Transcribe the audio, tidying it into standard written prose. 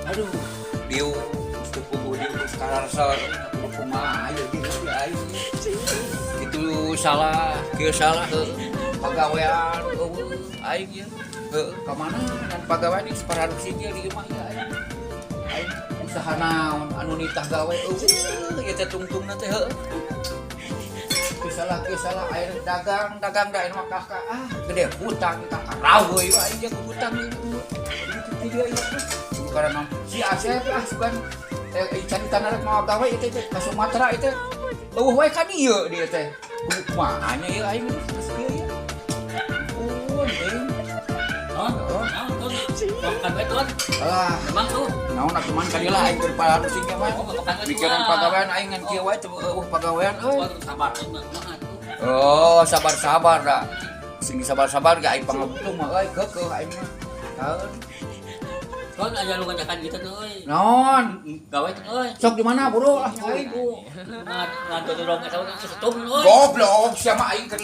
Aduh, dieu geus puguh dieu geus kararsa kumaha ieu dieu aing. Itu salah, kieu salah heuh. Pagawean euweuh aing ieu. Heuh, ka mana dan pagawean ieu pararusi ieu di imah ieu aing. Aing usaha naon anu nitah gawe euweuh ieu teh tungtungna teh heuh. Kieu salah, kieu salah, air dagang dagang da mah kakak ah gede hutang kakak rawe ieu aing jeung hutang ieu. Itu dia ieu. Karena si Asep ah sugan cari tanah rek mau gawe itu teh ka Sumatera itu euweuh wae ka dieu dia teh. Kudu kumaha nya ieu aing geus kieu ieu. Ampun euy. Naon? Naon tuh? Makan we tuh. Alah, Memang tuh. Naon atuh man ka dieu lah aing keur pararusing mah. Oh, makan we. Mikiran pagawean aing ngan kieu wae teu euweuh pagawean euy. Oh, sabar tuh mah tuh. Oh, sabar-sabar dah. Sing sabar-sabar ge aing pangabutuh mah euy keukeuh aing mah. Taeun. Kon aja lu ngajakan gitu tuh euy. Naon? Gawe tuh euy. Sok di mana bro ah aing? Ngan ngan dorong eta setum euy. Goblok, siapa aing keur.